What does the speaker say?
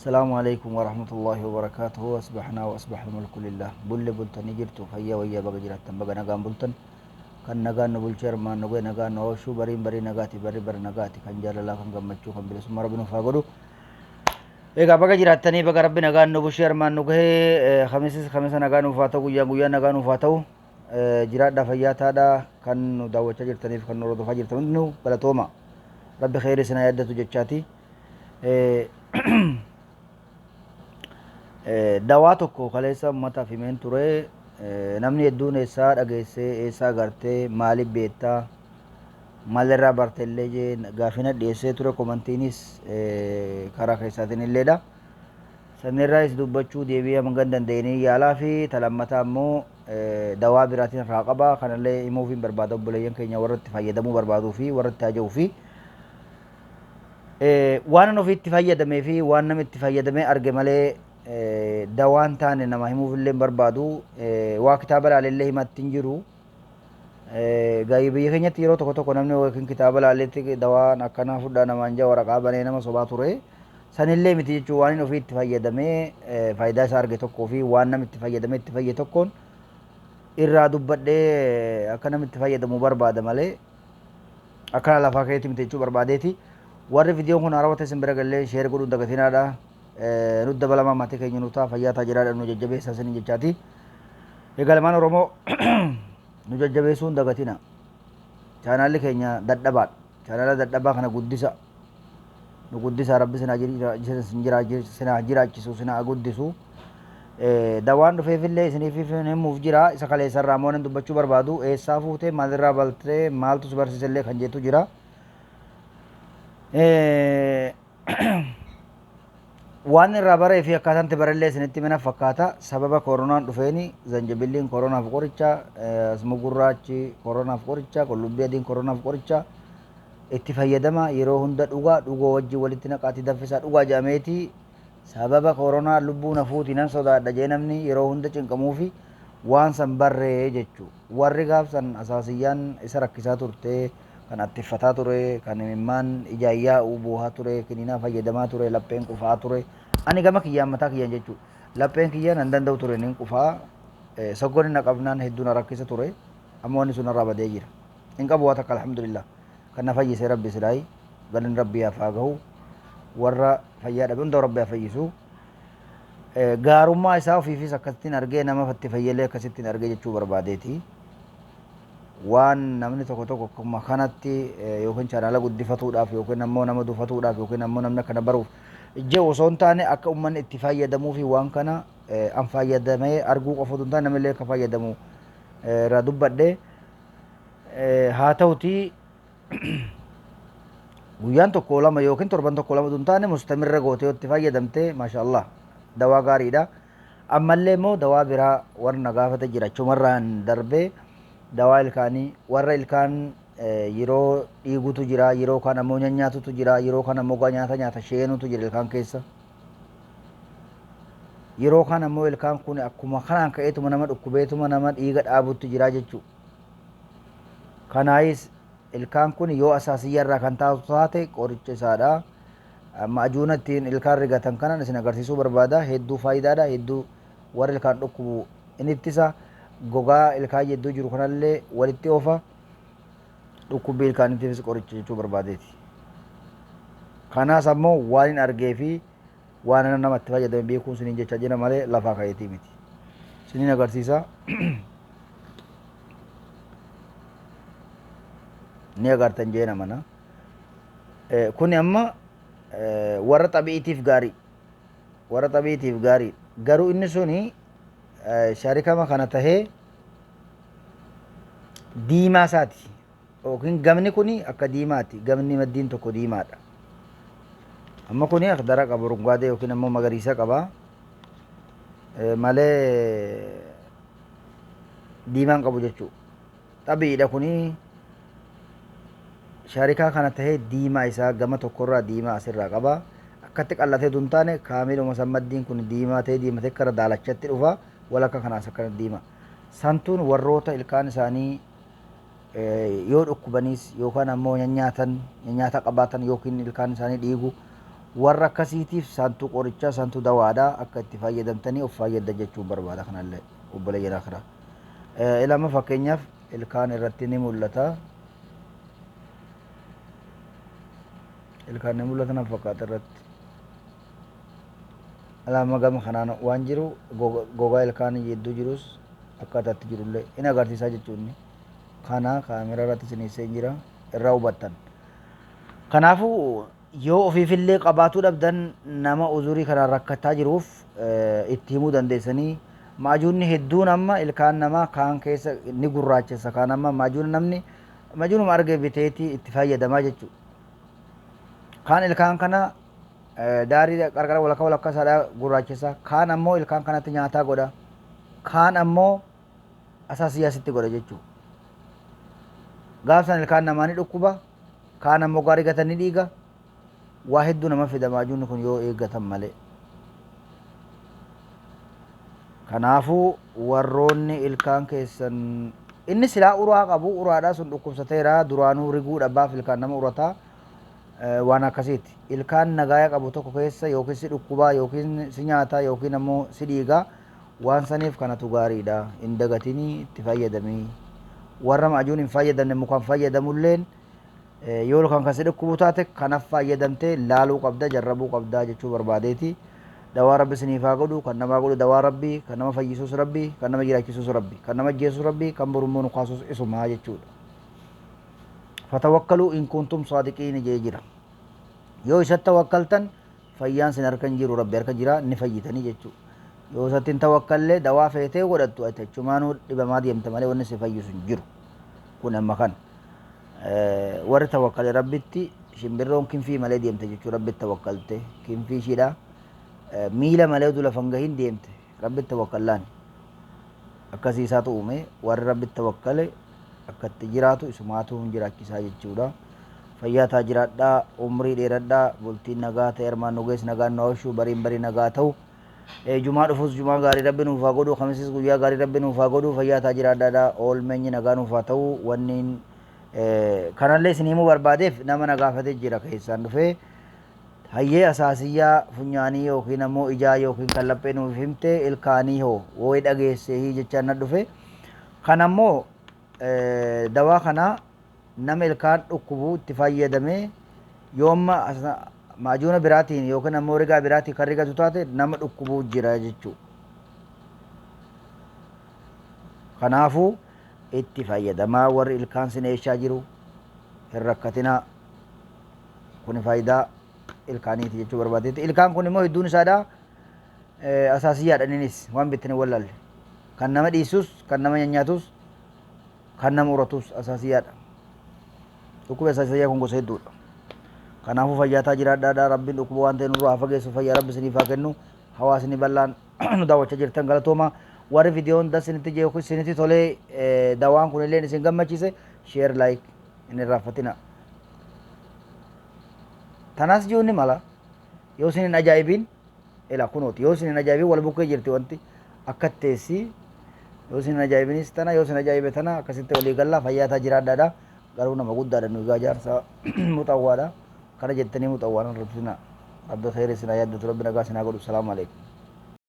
Salaamu alaikum warahmatullahi wabarakaatuhu. Asbahnaa wa asbahal mulku lillah. Bulle bultanii jirtu, fayyaa wayyaa, baga jiraattan, baga nagaan bultan. Kan nagaan nu bulchee armaan nu gahe nagaan nu oolchu. Bariin barii nagaati, barri bara nagaati, kan jaalalaa, kan gammachuu, kan bilisummaa Rabbi nuuf haa godhu. Egaa baga jiraattanii, baga Rabbi nagaan nu bulchee armaan nu gahee. Kamisis kamisa nagaa nuuf haa ta'u, guyyaan guyyaa nagaa nuuf haa ta'u. Jiraadhaa, fayyaa taadhaa. Kan nu daawwachaa jirtaniif kan nu hordofaa jirtan hundinuu galatooma. Rabbi kheyri isin haa yaaddatu jechaati. Dawaa tokko kaleessa uummataaf himeen ture. Namni hedduun eessaa dhageessee, eessaa agartee, maaliif beektaa, maalirraa barte illee jee gaafina dhiyeessee ture, komantiinis karaa keessaatiin illeedha. Sanirraayis dubbachuu deebi'ee hanga hin danda'inii yaalaa fi talammataa immoo dawaa biraatiin irraa qaba. Kanallee himuuf hin barbaada obboleeyyan keenya warra itti fayyadamuu barbaaduu fi warra itti haja'uu fi waan an ofii itti fayyadamee fi waan namni itti fayyadamee arge malee dawaan taane nama himuuf illee hin barbaadu. Waa kitaaba ilaalellee himatti hin jiru. Gaayii biyya keenyatti yeroo tokko tokko namni yookiin kitaaba ilaaleetti dawaan akkanaa fudhaa namaan jaa waraqaa banee nama sobaa ture. Sanillee miti jechuun waan inni ofii itti fayyadamee faayidaa isaa arge tokkoo fi waan namni itti fayyadamee itti fayye tokkoon irraa dubbadhee akka namni itti fayyadamu barbaada malee akkana lafaa keetti miti jechuu barbaadeeti. Warri viidiyoon kun haarawaa ta'e isin bira gallee share godhuun dagatinaadha. Nutti dabalamaa, maatii keenya nu ta'a, fayyaa ta'a, jiraadha, nu jajjabeessaa isiniin jechaati. Egaa ilmaan Oromoo, nu jajjabeessuun dagatina. Chaanaalli keenya dadhabaadha. Chaanaala dadhabaa kana guddisa. Nu guddisaa, Rabbi sin haa jiraachisu, sin haa guddisu. Dawaan dhufeefillee isiniif himuuf jira. Isa kaleessarraa immoo nan dubbachuu barbaadu. Eessaa fuutee, maalirraa baltee, maaltu si barsiisellee kan jettu jira. Waan irraa baree fi akkaataan itti barellee isinitti mina fakkaata. Sababa koronaan dhufeeni zanjabilliin koronaaf qoricha, asma gurraachi koronaaf qoricha, qullubbii adiin koronaaf qoricha. Itti fayyadama, yeroo hunda dhugaa, dhugoo wajjin walitti naqaatii danfisaa dhugaa jedhameeti. Sababa koronaa lubbuu na fuuti, nan sodaadha jee namni yeroo hunda cinqamuufi waan san barree jechuu. Warri gaaf san asaasiyyaan isa rakkisaa turte, kan attiffataa ture, kan imimmaan ijaan yaa'u boohaa ture, kiniinaa fayyadamaa ture, lapheen qufaa ture. Ani gama kiyyaan, mataa kiyyaan jechuu, lapheen kiyya nan danda'u ture, nin qufaa. Soggonni na qabnaan hedduu na rakkisa ture. Amma wanni sun narraa badee jira. Hin qabu waa takka, alhamdulillah. Kan na fayyise Rabbi silaayi. Galanni Rabbi haa gahu. Warra fayyaa dhabe hunda Rabbi haa fayyisu. Gaarummaa isaa ofiifis akkasittiin argee, nama itti fayyalee akkasittiin argee jechuu barbaadeeti. Waan namni tokko tokko akkuma kanatti yookiin chaanaala guddifatuudhaaf yookiin ammoo nama dufatuudhaaf yookiin ammoo namni akkana baruuf jiru osoo hin taane, akka uummanni itti fayyadamuu fi waan kana an fayyadamee arguu qofa osoo hin taane namni illee akka fayyadamu irraa dubbadhe. Haa ta'uti, guyyaan tokko lama yookiin torban tokko lama osoo hin taane mustamirra gootee yoo itti fayyadamte, maashaallah, dawaa gaariidha. Ammallee immoo dawaa biraa warra na gaafate jira. Achumarraan darbee dawaa ilkaanii, warra ilkaan yeroo dhiigutu jira, yeroo kaan ammoo nyaatutu jira, yeroo kaan ammoo nyaata nyaata sheenutu jira ilkaan keessa. Yeroo kaan ammoo ilkaan kun akkuma kanaan ka'eetuma nama dhukkubeetuma nama dhiiga dhaabutti jira jechuudha. Kanaayis ilkaan kun yoo asaasiyyaa irraa kan taatu taate qoricha isaadha. Ma'ajuuna ittiin ilkaan rigatan kanan isin agarsiisuu barbaada. Hedduu faayidaadha. Hedduu warri ilkaan dhukkubu in ittisa. Gogaa ilkaan jidduu jiru kanallee walitti oofa. Dhukkubbii ilkaaniitiifis qoricha jechuu barbaadeeti. Kanaas ammoo waan hin argee fi waan nama itti fayyadame beekuun isiniin jecha jira malee lafaa ka'eetii miti. Isiniin agarsiisa. Ni agartan jeena mana. Kuni amma warra xabi'iitiif gaarii. Warra xabi'iitiif gaarii. Garuu inni suni sharikama kana tahee diimaa isaati. Yookiin gamni kuni akka diimaati. Gamni maddiin tokko diimaadha. Amma kuni akdara qaba, urungaadee yookiin ammoo magariisa qaba. Malee diimaan qabu jechuudha. Xabiidha kuni, sharikaa kana tahee diimaa isaa gama tokkorraa diimaa asirraa qaba. Akkatti qal'atee tun taane kaamiluma san maddiin kun diimaa ta'ee diimatee kara daalachatti dhufa. Walakka kanaas akkana diimaa. Santuun warroota ilkaan isaanii yoo dhukkubaniis yookaan ammoo nyaatan nyaata qabaatan yookiin ilkaan isaanii dhiigu Warra akkasiitiif saantuu qorichaa, saantuu dawaadhaa, akka itti fayyadamtanii of fayyaddan jechuun barbaada. Kanallee obboleeyyan akhiraa. Ilama fakkeenyaaf ilkaan irratti ni mul'ata. Ilkaan ni mul'ata na fakkaata irratti. Alama gama kanaan waan jiru, gogaa ilkaan jidduu jirus akkaataatti jirullee in agarsiisaa jechuun kana kaameraa irratti isin jira irraa hubattan. Kanaafuu yoo ofiifillee qabaatuu dhabdan, nama uzurii kanaan rakkataa jiruuf itti himuu dandeessanii. Maajuunni hedduun amma ilkaan namaa kaan keessa ni gurraachessa, kaan amma maajuun namni maajuunuma arge biteeti itti fayyadamaa jechuudha. Kaan ilkaan kana daarii qarqara walakkaa walakkaa isaadhaa gurraachessa, kaan ammoo ilkaan kanatti nyaataa godha, kaan ammoo asaasiyyaasitti godha jechuudha. Gaafsan ilkaan namaa ni dhukkuba, kaan ammoo gaarii gatan ni dhiiga. Waa hedduu nama fida maajuunni kun yoo eeggatan malee. Kanaafuu warroonni ilkaan keessan inni silaa uraa qabu, uraadhaa sun dhukkubsateera, duraanuu riguu dhabaaf ilkaan nama urataa waan akkasiiti. Ilkaan nagaaya qabu tokko keessa yookiin si dhukkubaa, yookiin si nyaataa, yookiin ammoo si dhiigaa, waan saniif kanatu gaariidha. Hin dagatinii itti fayyadamii. Warra maajuun hin fayyadamne mukaan fayyadamulleen yoo ilkaan kan si dhukkubu taate kanaaf fayyadamtee laaluu qabda, jarrabuu qabda jechuu barbaadeeti. Dawaa Rabbi isiniif haa godhu, kan namaa godhu dawaa Rabbi, kan nama fayyisuus Rabbi, kan nama jiraachisus Rabbi, kan nama ajjeesus Rabbi, kan borummoo nu kaasus isumaa jechuudha. Fatawakkaluu in kuntum saadiqiin jee jira. Yoo isatti tawakkaltan fayyaan sin harka hin jiru, Rabbi harka jira, ni fayyitanii jechuudha. Yoo isatti hin tawakkallee dawaa feetee godhattu ati achumaanuu dhibamaa deemta malee wanni si fayyisu hin jiru. Kun amma kana. Warri tawakkale Rabbitti shimbirroon kinfii malee deemte jechuudha. Rabbitti tawakkalte kinfii ishiidha. Miila malee utuu lafa hin gahin deemte Rabbitti tawakkallaan. Akkasii isaatu uume, warri Rabbitti tawakkale akkatti jiraatu isumaatu hin jiraachisaa jechuudha. Fayyaa taa jiraadhaa, umrii dheeradhaa, bultiin nagaa ta'e, armaan nu geesse nagaan nu hawshu, bariin barii nagaa ta'u. Jumaa dhufus jumaa gaarii Rabbi nuuf haa godhu, kamisis guyyaa gaarii Rabbi nuuf haa godhu, fayyaa taa jiraadhaadha, oolmeenyi nagaa nuuf haa ta'u. Wanni kanallee isin himuu barbaadeef nama na gaafatee jira keessaan dhufee. Hayyee, asaasiyyaa funyaanii yookiin ammoo ijaa yookiin kan laphee nuuf himte, ilkaanii hoo wooyi dhageessee jechaan na dhufe. Kan ammoo dawaa kana nama ilkaan dhukkubu itti fayyadamee yoo amma maajuuna biraatiin yookiin ammoo rigaa biraatiin kan rigatu taate nama dhukkubuu jira jechuudha. Kanaafuu itti fayyadamaa, warri ilkaan sineeshaa jiru hin rakkatinaa. Kuni faayidaa ilkaaniiti jechuu barbaadeetti. Ilkaan kun immoo hedduun isaadha asaasiyyaadha, innis waan bittanii wallaalle. Kan nama dhiisus, kan nama nyanyaatus, kan nama uratus asaasiyyaadha. Dhukkuba asaasiyyaa kun gosa hedduudha. Kanaafuu fayyaataa jiraadhaadha. Rabbiin dhukkuba waan ta'e nurraa haa fageessu, fayyaa Rabbi isiniif haa kennu. Hawaasni bal'aan nu daawwachaa jirtan galatooma. Warri viidiyoon das isinitti jee isinitti tolee, dawaan kun illee isin gammachiise, share, like hin irraanfatina. Tanaas jiruun ni mala. Yoo isin hin ajaa'ibin ila kunooti. Yoo isin hin ajaa'ibin wal bukkee jirti wanti akka teessi. Yoo isin hin ajaa'ibinis tana, yoo isin ajaa'ibe tana, akkasitti walii galla, fayyaataa jiraadhaadha. Garuu nama guddaadha, nu egaa jaarsa muxawwaadha. Kana jettanii muxawwaan irratti Rabbi khayri isin haa yaaddatu, Rabbi nagaa isin haa godhu. Salaamu alaikum.